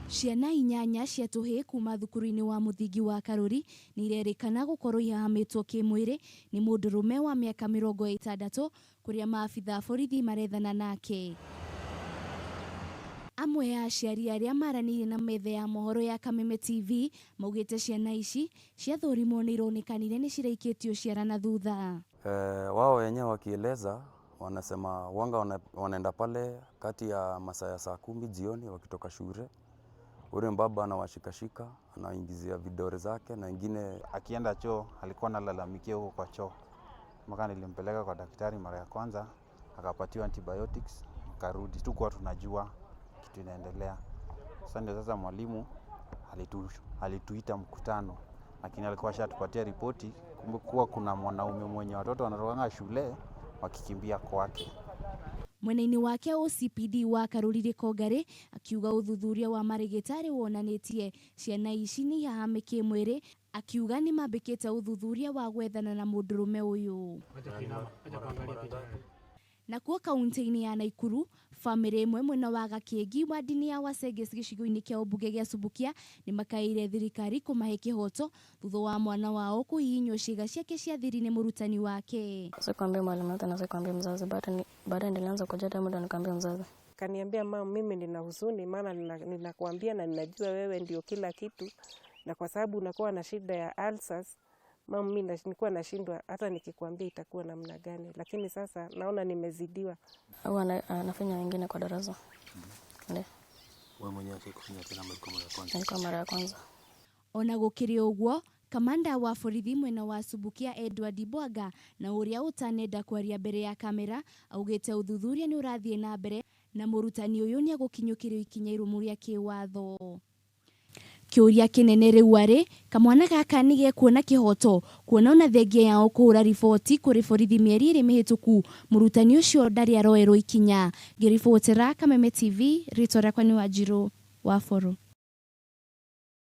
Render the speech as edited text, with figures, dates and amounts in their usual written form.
Ciana inyanya cia tũhĩĩ kuma thukuru-inĩ wa mũthingi wa Karuri nĩ irerĩkana gũkorwo ihahamĩtwo kĩmwĩrĩ nĩ mũndũrũme wa mĩaka 60 kũrĩa maabitha a borithi marethana nake. Amwe a aciari arĩa maranĩirie na metha ya mohoro ya Kameme TV maugĩte ciana ici ciathũrimwo nĩ ironekanire nĩ ciraikĩtio ciara na thutha. Wao wenyewe wakieleza wanasema wanga wanaenda pale kati ya masaa ya saa 10 jioni wakitoka shule. Ule mbaba anawashikashika, anaingizia vidole zake na wengine. Akienda choo alikuwa analalamikia huko kwa choo. Mpaka nilimpeleka kwa daktari mara ya kwanza, akapatiwa antibiotics, akarudi. Tukuwa tunajua kitu inaendelea. Sasa ndio sasa mwalimu alituita mkutano, lakini alikuwa ashatupatia ripoti kumbe kuwa kuna mwanaume mwenye watoto wanatokanga shule wakikimbia kwake. Mwena-inĩ wake OCPD wa Karuri Gĩkongari akiuga ũthuthuria wa marĩgĩtarĩ wonanĩtie ciana ici nĩ ihahame kĩmwĩrĩ, akiuga nĩ mambĩkĩte ũthuthuria wa gwethana na mũndũrũme ũyũ. Nakuo kaunti-inĩ ya Naikuru, bamĩrĩ ĩmwe mwena wa Gakĩngi wandini ya Wasenges gĩcigo-inĩ kĩa ũmbunge gĩa Subukia nĩ makaĩire thirikari kũmahe kĩhoto thutha wa mwana wao kũhihinywo ciĩga ciake cia thiri nĩ mũrutani wake. Sikuambia mwalimu yote na sikuambia mzazi, baada nilianza kujua damu ndo nikaambia mzazi. Kaniambia, mama, mimi nina huzuni maana ninakuambia na ninajua wewe ndio kila kitu, na kwa sababu unakuwa na shida ya ulcers, mama, mimi nilikuwa nashindwa hata nikikwambia itakuwa namna gani, lakini sasa naona nimezidiwa. Au anafanya wengine kwa darasa. Ndio. Wewe mwenyewe usikufanya tena mara kwa kwanza? Nilikuwa mara ya kwanza. Ona gũkĩrĩ ũguo, kamanda wa borithi mwena wa Subukia Edward Bwaga na ũrĩa ũtanenda kwaria mbere ya kamera augĩte ũthuthuria nĩ ũrathiĩ na mbere na mũrutani ũyũ nĩ egũkinyũkĩrio ikinya irũmu rĩa kĩwatho. Kĩũria kĩnene rĩu arĩ kamwana gaka nĩ gekuona kĩhoto kuona ona thengia yao kũhũra riboti kũrĩ borithi mĩeri ĩrĩ mĩhĩtũku mũrutani ũcio ndarĩ aroerwo ikinya. Ngĩribotera Kameme TV, rĩtwa rĩakwa nĩ Wanjirũ wa Boro.